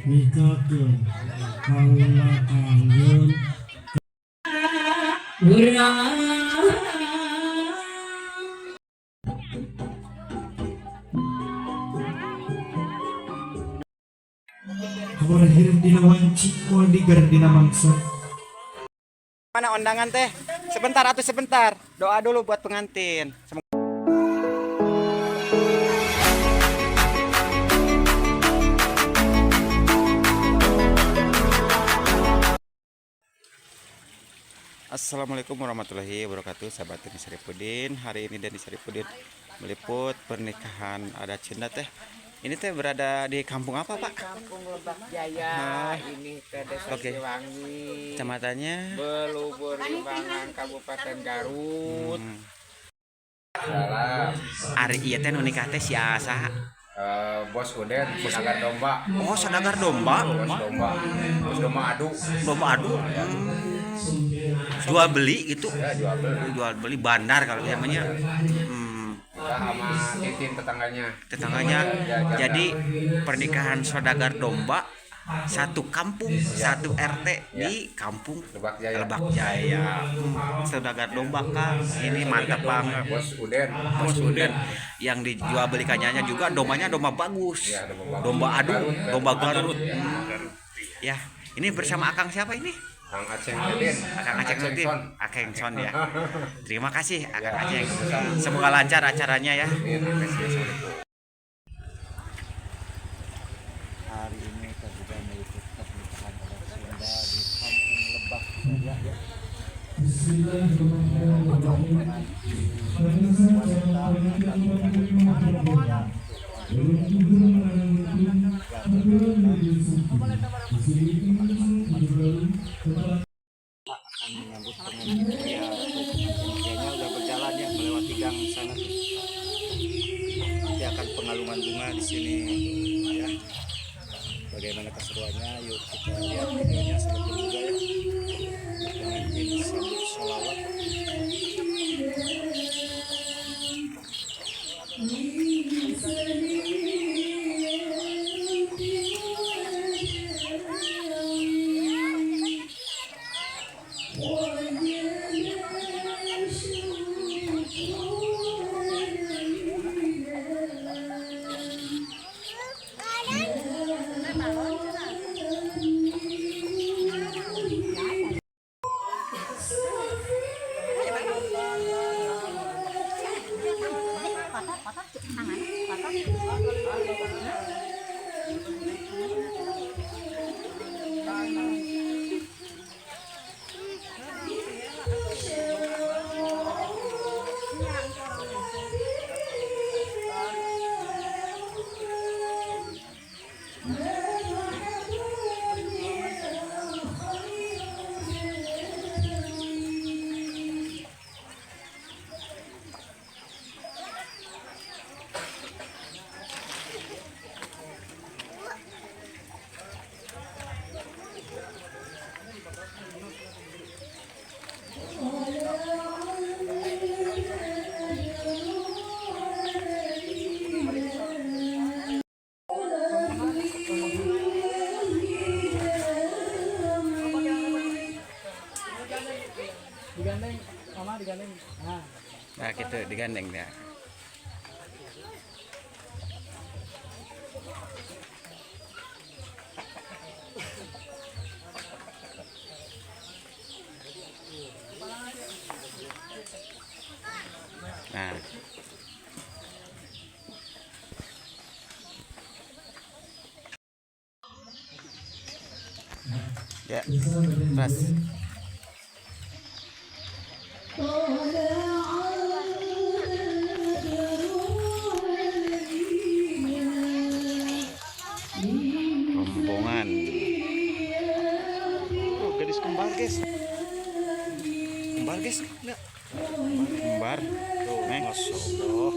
Nikahkeun kaula kanggeun. Urang. Kabar hirup dina wanci, moal diger dina mangsa. Mana undangan teh? Sebentar atau sebentar. Doa dulu buat pengantin. Assalamualaikum warahmatullahi wabarakatuh, sahabat Denny Saripudin. Hari ini Denny Saripudin meliput pernikahan adat Sunda teh. Ini teh berada di kampung apa, Pak? Kampung Lebak Jaya. Ah. Ini teh Desa Oke. Siliwangi, Kecamatannya? Belubur Limbangan, Kabupaten Garut. Salam. Ari ieu teh nu nikah teh si saha? Bos Uden, saudagar domba. Oh, saudagar domba. Bos domba. Bos domba adu. Domba adu. Jual beli gitu. Ya, jual beli. Jual beli bandar kalau namanya. Kita sama Titin tetangganya. Tetangganya. Ya, jaga. Jadi pernikahan saudagar domba satu kampung, satu RT di kampung Lebak Jaya. Lebak Jaya. Saudagar domba Kang. Ini mantap banget. Bos Uden. Bos Uden yang dijual belikannya juga dombanya domba bagus. Ya, domba bagus. Domba adu, Garut, ya. domba Garut. Ya, ini bersama Akang siapa ini? Kang Aceng Udin. Akang Aceng Udin. Son. Akang Son ya. Terima kasih Akang Ya. Aceng. Semoga lancar acaranya ya. Amin. Makasih. Assalamualaikum. Hari ini kita juga meliput pernikahan adat Sunda di Kampung Lebak Jaya ya. Bismillahirrahmanirrahim. Wanita akan menyambut pengantin pria akan menyambut pengantin pria. Tuh, pengantin prianya udah berjalan ya melewati gang sana tuh. Nanti akan pengalungan bunga di sini ya. Bagaimana keseruannya? Yuk kita lihat videonya sebelum juga ya. Pengantin disambut sholawat. Nah, gitu digandeng ya. Nah. Ya, terus. Rombongan. Oh, gadis kembar guys. Kembar guys enggak? Kembar. Tuh, Neng. Masya Allah.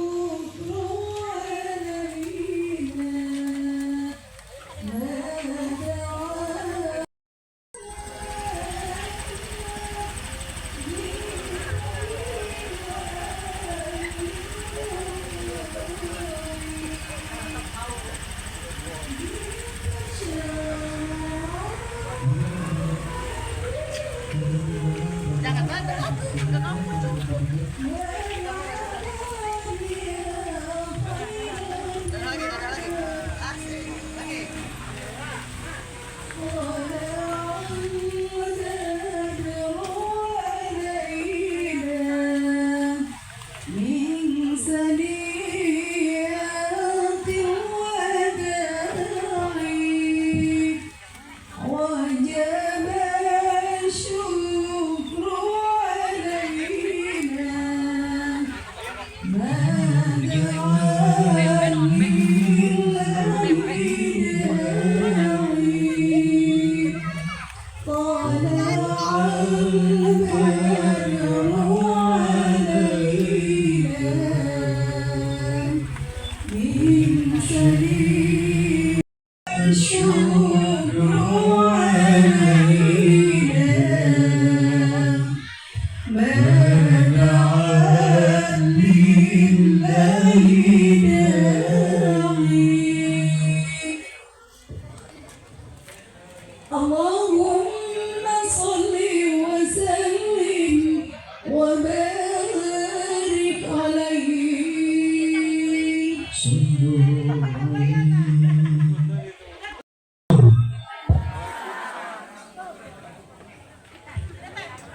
Amin.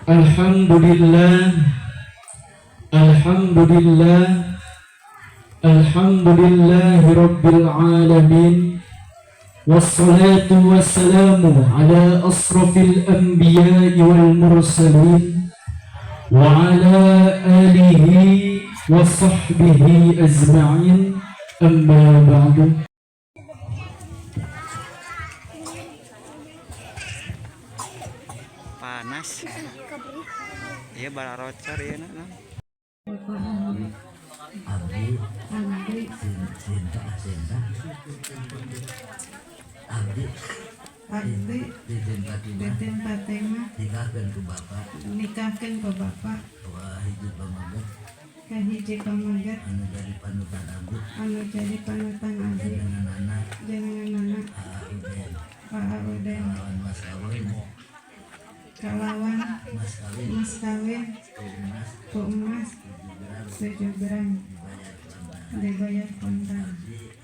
Alhamdulillah, alhamdulillah, alhamdulillahi rabbil alamin, wassalatu wassalamu ala asrafil anbiya'i wal mursalin wa ala alihi wa sahbihi ajma'in, amma ba'du. Panas. Iya bararocor ieu na. Abdi Sinta Sinta Abdi Abdi Titin Fatimah Titin Fatimah nikahkeun ku bapak nikahkeun ku bapak ka hiji pameget ka hiji pameget anu jadi panutan abdi anu jadi panutan abdi jenenganana jenenganana Aa Uden Aa Uden kalawan mas kawin kalawan mas kawin mas kawin ku emas ku emas 7 gram 7 gram dibayar kontan dibayar kontan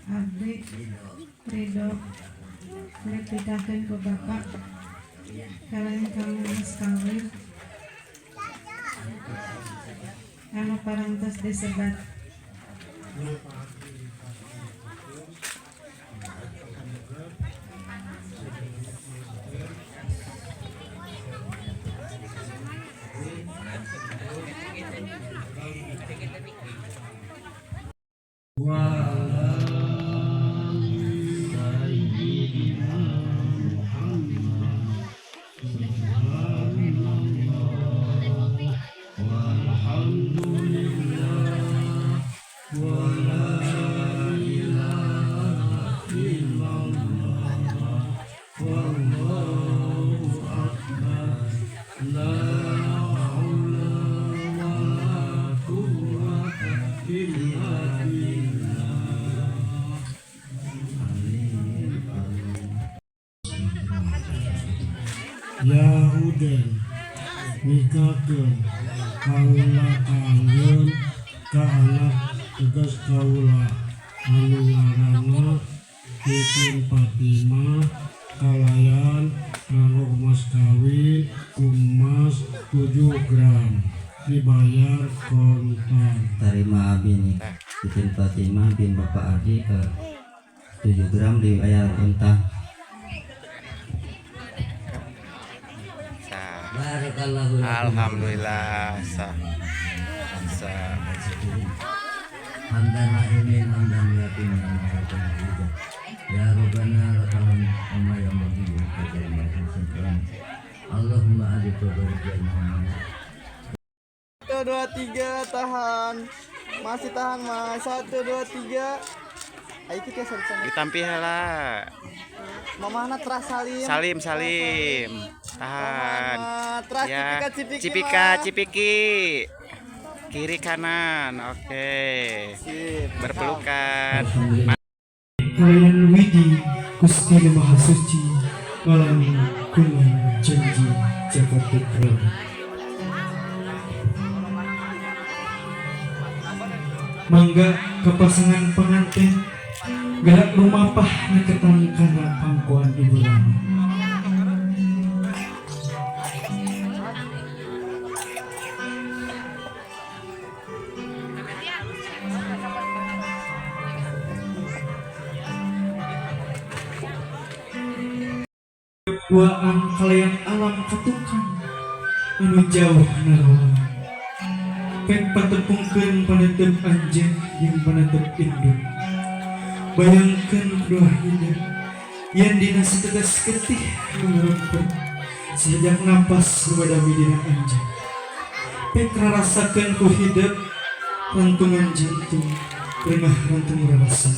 abdi abdi ridho ridho dipikahkeun ku bapak kalayan kamu mas kawin anu parantos disebat. Ya Uden nikahkeun kaula ka anjeun ka anak tegas kaula anu ngaranna Titin Fatimah kalayan nganggo mas kawin ku emas 7 gram dibayar kontan. Tarima abi nih Titin Fatimah bin Bapak Ardi ke 7 gram dibayar kontan. Sah. Barakallahu lakum. Alhamdulillah sah. Sah. Hamdan rahimin hamdan yakin ya Rabbana lakal hamd kama yanbaghi li Allahumma adil wa. 1 2 3 tahan. Masih tahan mas. 1 2 3. Ayo kita sana. Ditampi heula. Mamahna teras salim. Salim salim. Tahan. Teras Ya. cipika cipiki. Cipika mah. cipiki. Kiri kanan. Oke. Sip. Berpelukan. Kalian Widi Gusti Nu Maha Suci malam kuning janji Jakarta Putra. Mangga ke pasangan pengantin gerak lumapah nyeketan kana pangkuan ibu rama. Duaan kalian alam katukang anu jauh narawang. Pek patepungkeun panetep anjeun jeung panetep indung. Bayangkeun kedua hidup yen dina setetes getih nu ngarempet sejak napas nu badami dina anjeun. Pek rarasakeun ku hidup rantungan jantung rengah rantung rarasa.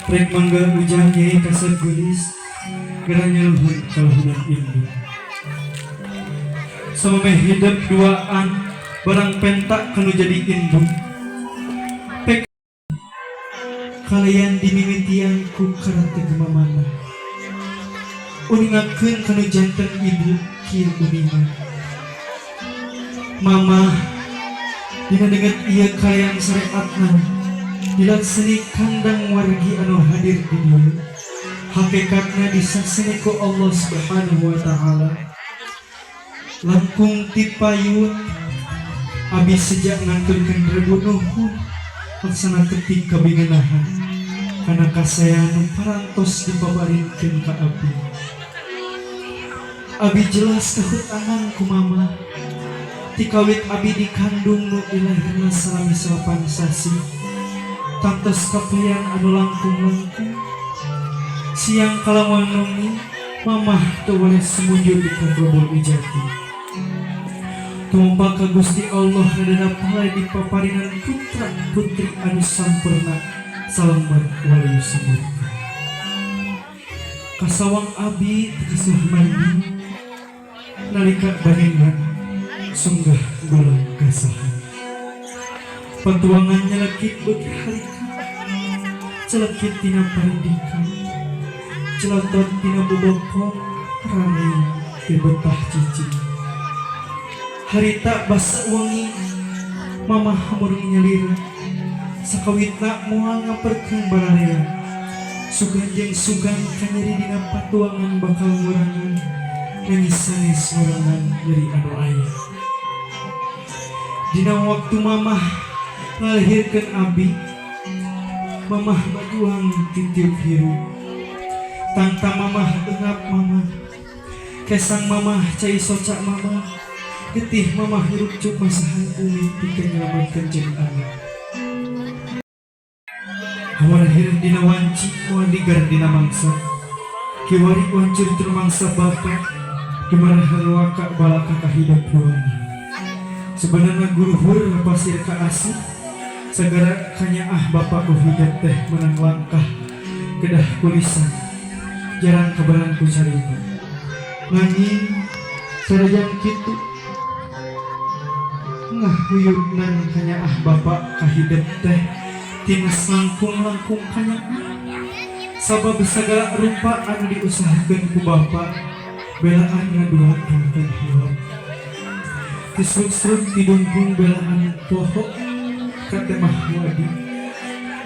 Rek mangga ujang nyai kasep geulis geura nyaluhun kaluhunan indung. Samemeh hidup duaan barang pentak kanu jadi indung. Pek kalian dimimitian ku karateg mamana. Uningakeun kanu janten ibu kieu uninga. Mama dina denget ieu kalian syariatna. Dilakseni kandang wargi anu hadir di dieu, hakikatna disakseni ku Allah Subhanahu wa Ta'ala. Langkung ti payun abi sejak ngaturkeun rebu nuhun laksana ketik kabingenahan kana kasaean nu parantos dipabarinkeun ka abi. Abi jelas kahutangan ku mama ti kawit abi dikandung nu dilahirna salami 9 sasi, tangtos kapayan anu langkung-langkung. Siang kalawan wengi mamah teu boleh sumujud di kagrobol ijati. Tumpa ka Gusti Allah ngadana palay dipaparinan putra putri anu sampurna salambar walayu samurka. Kasawang abi teu kasuh mandi nalika banengan sunggah gulang gasahan. Patuangan nyelekit beuki harika, celekit tina parindikan, celotot tina bobokong, rame ti betah cicing. Harita basa wengi mamah murung nyalira, sakawitna moal ngaperkeun bararea. Sugan jeung sugan kanyeri dina patuangan bakal ngurangan, nangis sanes ngurangan nyeri anu aya. Dina waktu mamah ngalahirkeun abi, mamah majuang titiup hirup. Tangta mamah engap mamah, kesang mamah, cai soca mamah, getih mamah hirup cuk masahan bumi pikeun nyelametkeun jeung anak. Hawa lahir dina wanci moal ligar dina mangsa. Kiwari wancur tur mangsa bapa dimarahan waka balaka kahidep ruangan. Sebenarnya guruhur pasir ka asih segera kanyaah bapakku hidep teh menang langkah kedah kulisan jarang kabaran ku carita. Nanging sanajan kitu ngahuyubnan kanyaah bapak kahidep teh tinas langkung-langkung kanyaah, sabab segala rupa anu diusahakeun ku bapak belaan ngadua tangtang hilap. Tisruk-sruk tidungkung belaan poho katemah wadi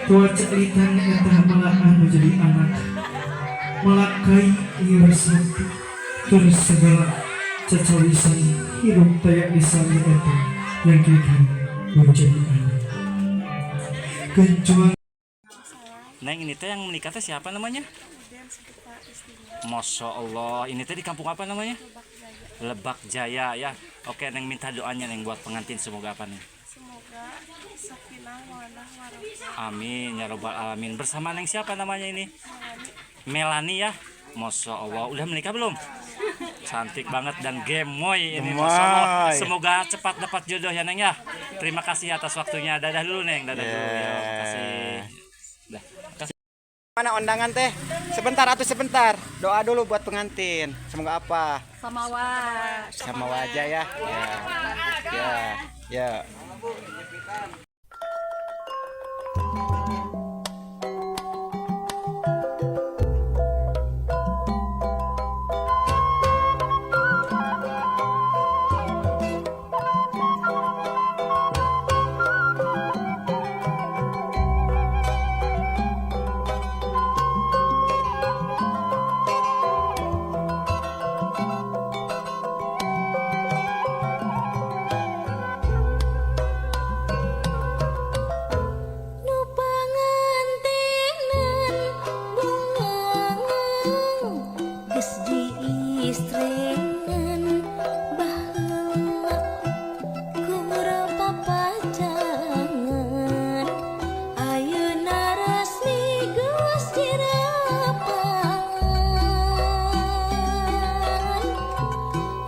tua calitan eta malaan nu jadi anak malakai nyiur sapi tur segala cacawisan hirup taya disami eta yang kikan menjadi anak kencuang. Neng, ini teh yang menikah teh siapa namanya? Masya Allah, ini teh di kampung apa namanya? Lebak Jaya ya. Oke, Neng, minta doanya, Neng, buat pengantin semoga apa nih? Semoga sakinah mawadah warahmah. Amin ya robbal alamin. Bersama Neng siapa namanya ini? Melani ya. Masya Allah, udah menikah belum? Cantik banget dan gemoy ini. Masya Allah. Gemoy. Semoga cepat dapat jodoh ya, Neng, ya. Terima kasih atas waktunya. Dadah dulu, Neng, dadah dulu ya. Makasih. Dah. Kasih. Mana undangan teh? Sebentar atau sebentar. Doa dulu buat pengantin. Semoga apa? Samawa. Sama wajah ya. Ya. Ya. Ya. Nu pangantenan bunga geus diistrenan baheula ku papacangan, ayeuna resmi geus dirapangan.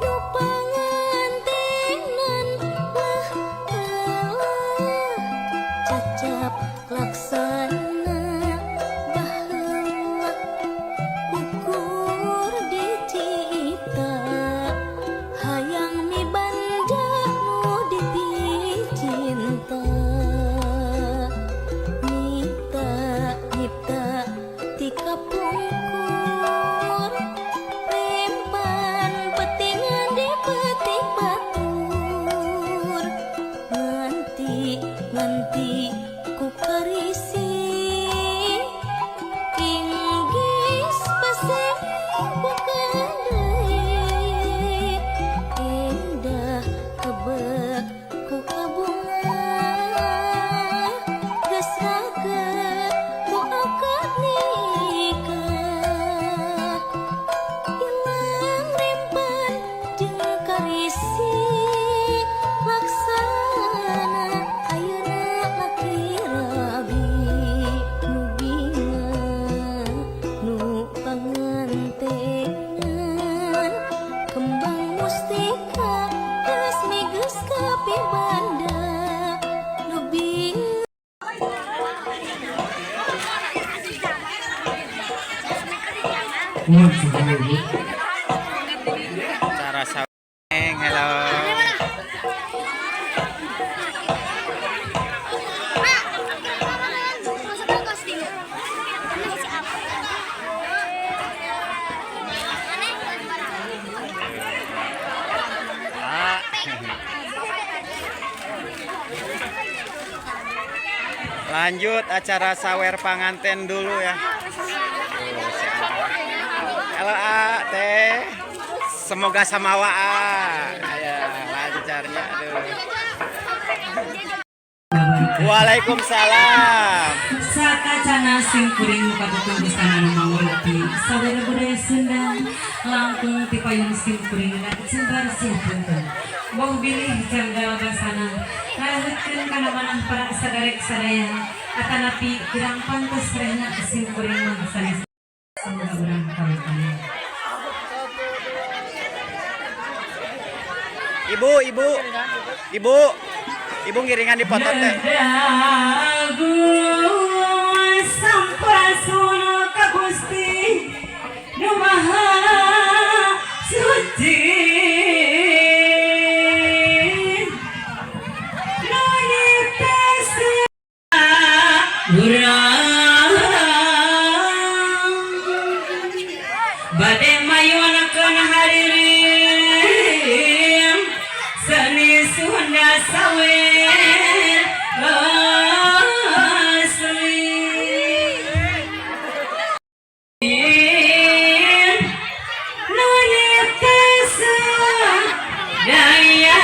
Nu pangantenan baheula cacap laksana baheula ukur dicipta hayang mibanda nu dipicinta nyipta nyipta ti kapungkur rempan petingan di petik batur nganti nganti. ku karisi Inggis pasang ku deui Indah kebek ku kabunga Geus raket ku akad nikah Ilang rempan jeung karisi Laksana ayeuna laki rabi Nu bingah nu pangantenan Kembang mustika resmi geus kapibanda Nu bingah. Mohon sungguh, Ibu. Cara saweng, hello. Ah. Lanjut acara sawer panganten dulu ya. Tuh, si A. Halo A, teh. Semoga samawa A. Ya, lancarnya aduh. Waalaikumsalam. Sakacana sim kuring patutur busana nu mangurupi sabada budaya Sunda langkung ti payun sim kuring dan jembar punten bong bilih janggal basana ngalehutkeun kana manah para saderek sadaya atanapi kirang pantes rehna sim kuring mah sanes. Semoga urang kawin. Ibu, ibu, ibu, ibu ngiringan di foto teh. Agung sampurasun ka Gusti Nu Maha Suci Nu nyiptakeun urang bade mayunakeun hadirin seni Sunda sawer asli nu nyiptakeun daya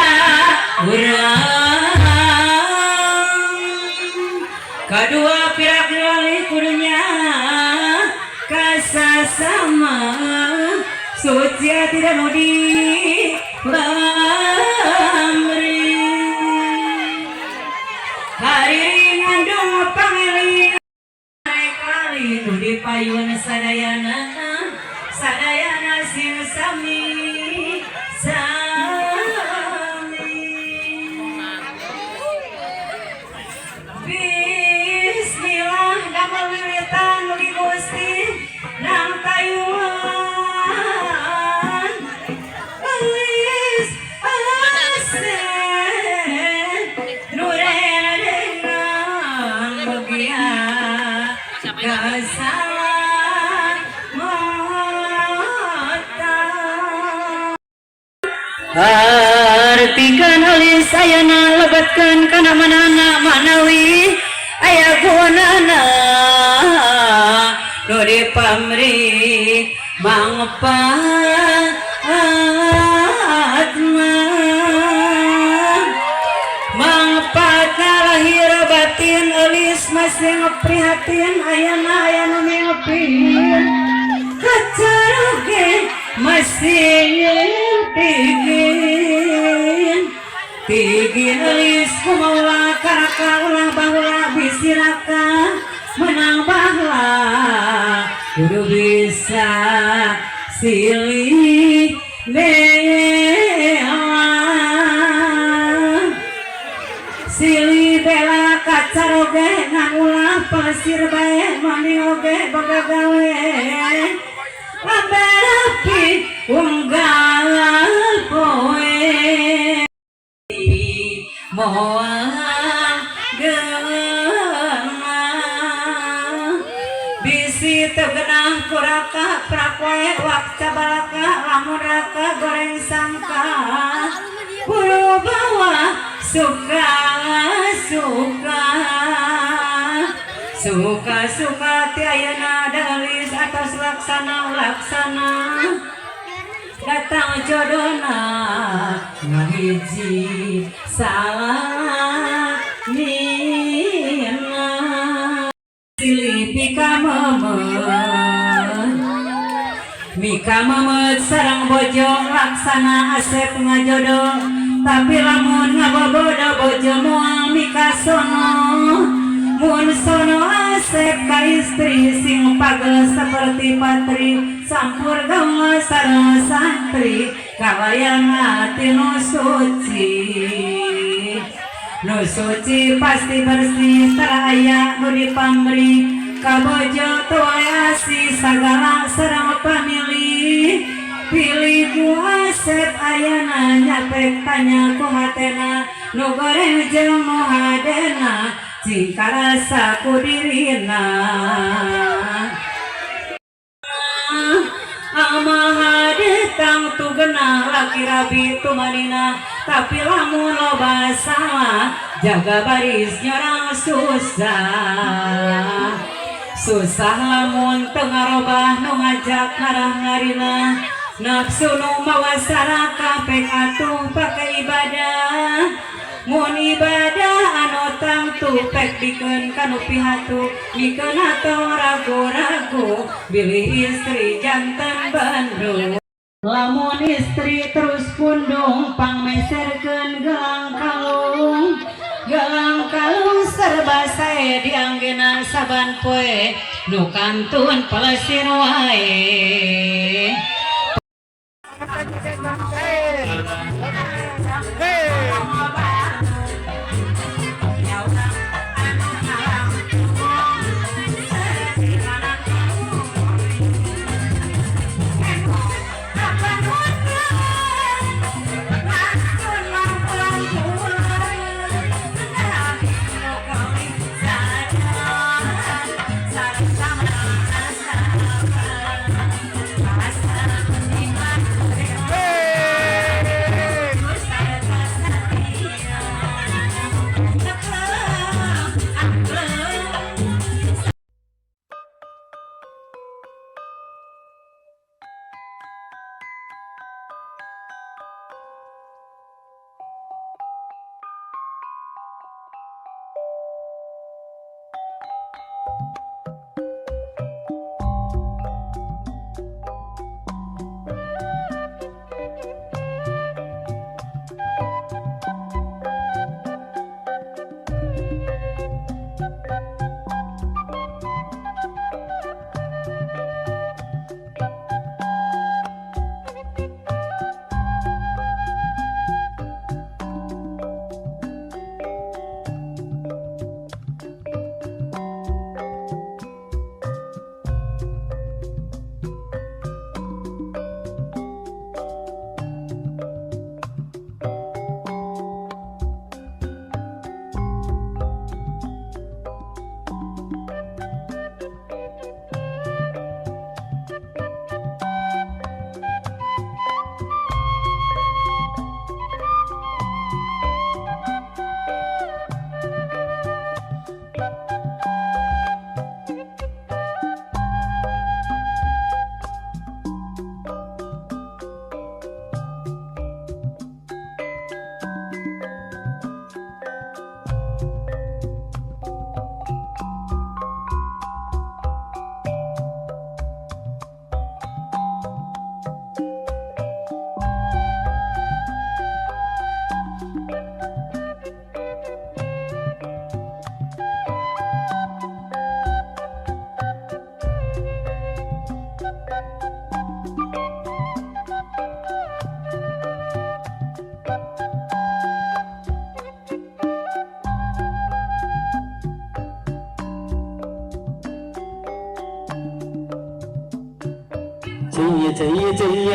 urang kadua pirak lali kudunya kasasama suci tidak nu di pamri hari ngandung pangeling kali nu di payun sadayana sadayana sing sami sami. Bismillah damel wiwitan mugi Gusti nang tayuan Elis asih nuredengan mugia keselamatan. Artikan alis ayana lebetkeun kana manana manawi aya gunana nu dipamri mangpaat mah mangpaat lahir batin elis masih ngeprihatin ayana aya nu ngepin kacaroge masih tigin tigin elis kumaula karaka ulah baheula bisi raka menang baheula kudu bisa silih bela silih bela kacaroge ngan ulah pasir bae mani oge boga gawe lambe unggal poe moal geunah bisi teu genah kuraka prakoe wakca balaka lamun raka goreng sangka kudu bawa suka suka. Suka-suka ti ayeuna dalis atas laksana-laksana datang jodona nu hiji salah nina silih pika memet mika memet sareng bojo laksana asep ngajodo tapi lamun ngabobodo bojo moal mika sono mun sono asep ka istri sing pagel seperti patri sampur gaul sareng santri kalayan ati nu suci nu suci pasti bersih tara aya nu dipamri ka bojo tuai asih sagala sareng pamili pilih ku asep ayana nyapek tanya ku hatena nu goreng jeung nu hadena cing karasa ku dirina amal hadetang tu genah laki rabi tumanina tapi lamun loba salah jaga baris nyorang susah susah lamun teu ngarobah nu ngajak ngarah ngarina nafsu nu mawa sarakah pek atuh pake ibadah mun ibadah anu tangtu pek bikeun kanu pihatu mikeun atau ragu-ragu bilih istri jantan bandung lamun istri terus pundung pangmeserkeun gelang kalung serba sae dianggena saban poe nu kantun pelesir wae.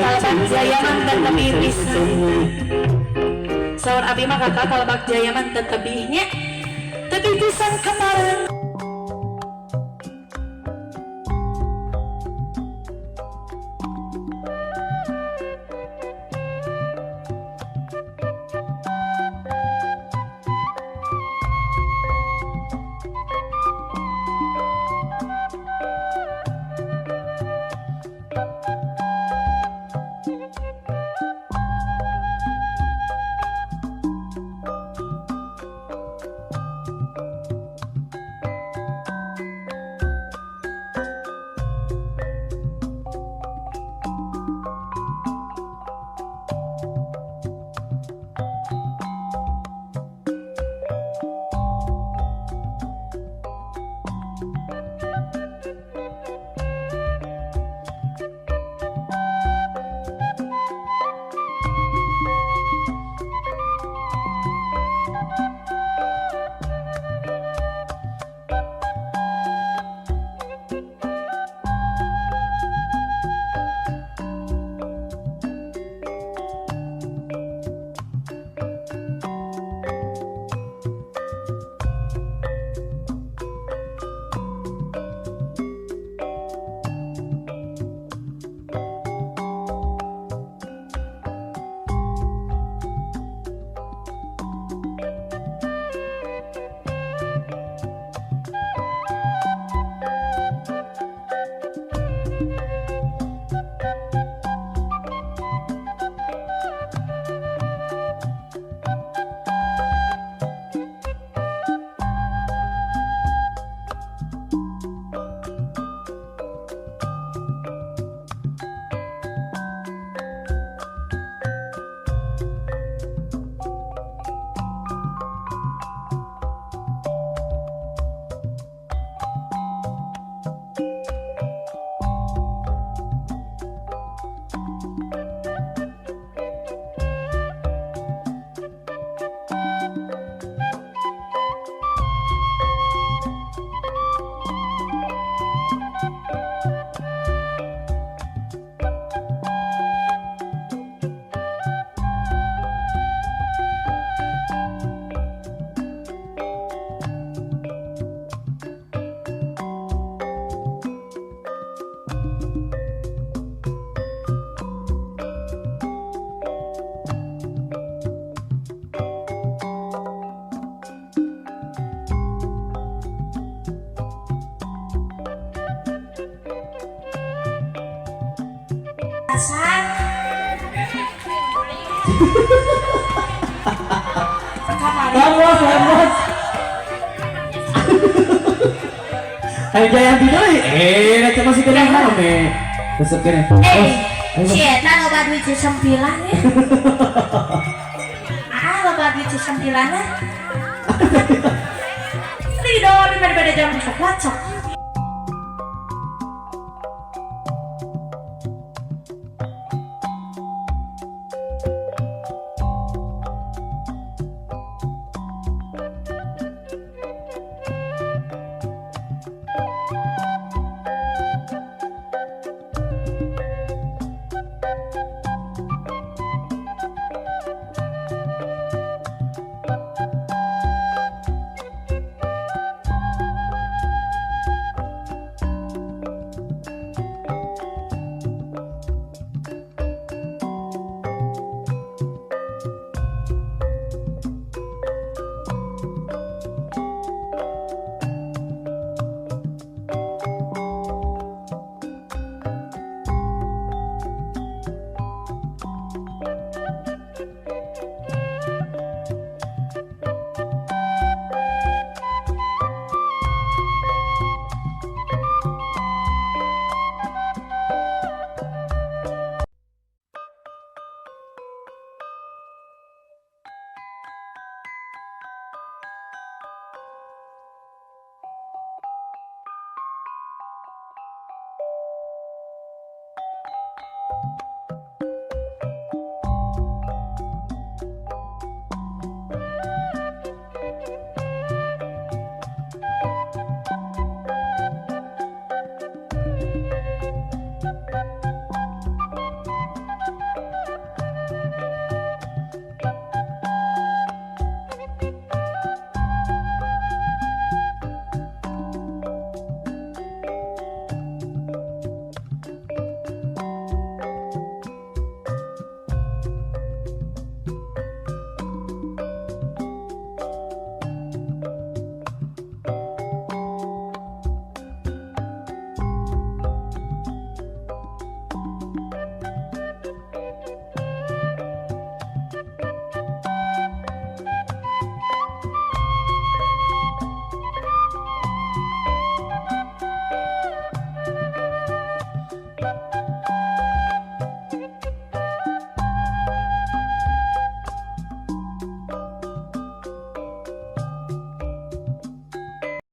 Kalebak Jaya mah tetep pisan. Saur abi mah kakak Kalebak Jaya mah tetebihnya. Tebih pisan kemarin. Hasan. Kamari. Vamos, vamos. Ayo Jayanti deui. Eh, rek masih kena rame. Resep keneh. Eh, Ayo, si eta loba duit sesempilan ya. Ah, loba duit sesempilan. Ridho di beda jam coklat sok.